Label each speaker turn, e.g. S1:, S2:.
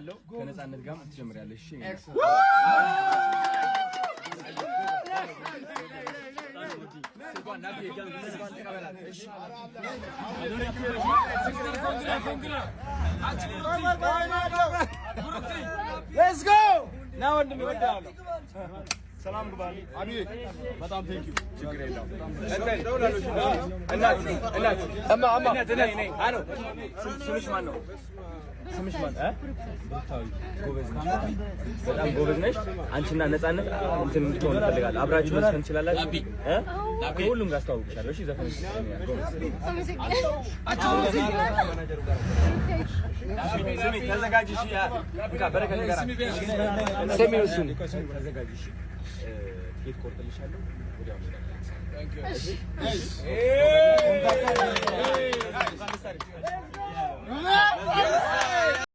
S1: እልሻለሁ። ከነፃነት ጋርም ትጀምሪያለሽ። እሺ?
S2: Let's go! ና ወንድሜ እወድሃለሁ።
S3: ሰላም ግባል። አብዬ በጣም thank you።
S1: ችግር የለውም። እናት እናት
S2: እማ እማ
S1: እናት ነይ ነይ። አሎ ስምሽ ማን ነው? ስምሽ ማን? ጎበዝ ነሽ፣ በጣም ጎበዝ ነሽ። አንቺና ነፃነት እንትን እንድትሆን እፈልጋለሁ። አብራችሁ መዝፈን ትችላላችሁ። እ ከሁሉም ጋር አስተዋውቅሻለሁ። እሺ ዘፈን ስሚ፣ ተዘጋጅ። እሺ እንካ በረከት ንገራት።
S2: ስሚ እሱን
S1: ተዘጋጅ። እሺ ትኬት ቆርጥልሻለሁ። ወዲያው እንሄዳለን።